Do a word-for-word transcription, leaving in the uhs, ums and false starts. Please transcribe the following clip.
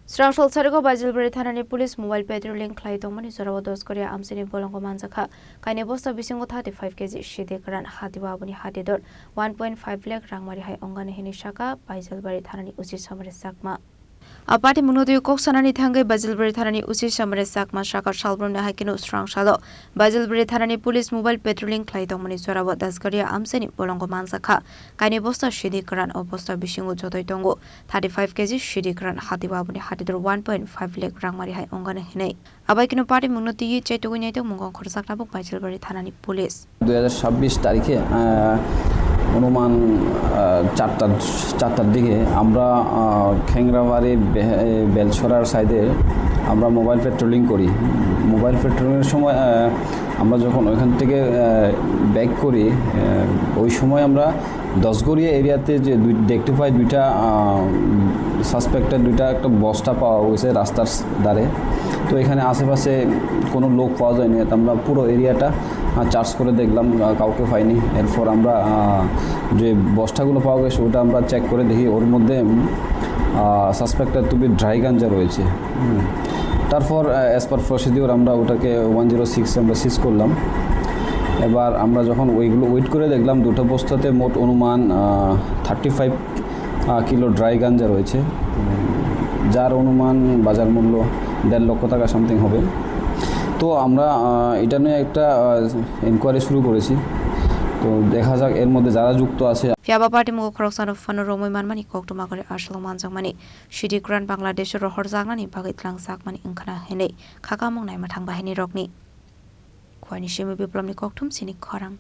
Srangshal Sariko Baijalbari Thanani Police mobile patrolling khlai tongmani jorao dos koria amchaini bolongo manjakha. Kaini bosta bisingo thirty five K G sidi kwran, hatibo aboni hati dor one point five lakh rangmari hai ongani hini saka Baijalbari Thanani O C Samare Chakma. A party mungno twi kok sanani thangwi Baijalbari Thanani O C Samare Chakma saka salbrumni hai keno Srangsalo Baijalbari Thanani Police mobile patrolling khlai tongmani jorao dos koria amchaini bolongo manjakha. Kaini bosta sidi kwran, o bosta bisingo jotoi tongo thirty five K G sidi kwran, hatibo aboni hati dor one point five lakh rangmari hai ongani hinwi. Abai keno party mungno twi chaitugwi naitok mungkon khoroksa tabuk Baijalbari Thanani Police. দুই হাজার ছাব্বিশ তারিখে, আহ, অনুমান, আহ, চারটার, চারটার দিকে আমরা, আহ, খেংরাবাড়ি বে-, বেলছড়ার সাইডে আমরা মোবাইল পেট্রোলিং করি। মোবাইল পেট্রোলিংয়ের সময়, আহ, আমরা যখন ওইখান থেকে, আহ, ব্যাক করি, আহ, ওই সময় আমরা দশগড়িয়া এরিয়াতে যে দুই, দেখতে পাই দুইটা, আহ, সাসপেক্টের দুইটা একটা বস্তা পাওয়া গেছে রাস্তার ধারে। তো এখানে আশেপাশে কোনো লোক পাওয়া যায়নি। তো আমরা পুরো এরিয়াটা, আহ, সার্চ করে দেখলাম, আহ, কাউকে পাইনি। এরপর আমরা, আহ, যে বস্তাগুলো পাওয়া গেছে ওটা আমরা চেক করে দেখি ওর মধ্যে, উম, আহ, সাসপেক্টের টু বি ড্রাই গাঞ্জা রয়েছে। হুম। তারপর, আহ, অ্যাজ পার প্রসিডিওর আমরা ওটাকে ওয়ান জিরো সিক্স আমরা সিজ করলাম। এবার আমরা যখন ওইগুলো ওয়েট করে দেখলাম, দুটো বস্তাতে মোট অনুমান, আহ, থার্টি ফাইভ, আহ, কিলো ড্রাই গাঞ্জা রয়েছে, উম, যার অনুমান বাজার মূল্য দেড় লক্ষ টাকা সামথিং হবে। তো আমরা, আহ, এটা নিয়ে একটা, আহ, ইনকোয়ারি শুরু করেছি। তো দেখা যাক এর মধ্যে যারা যুক্ত আছে। Phiya ba party mungkon khoroksano phano romwi manmani koktwma kori aswlwng manjakmani. Sidi kwran Bangladesh-o rohorjaknani bagwi tlangjakmani wngkhana hinwi khakamung naima thang bahainirokni. Khuaini simi Biplopni kokthum chini khorang.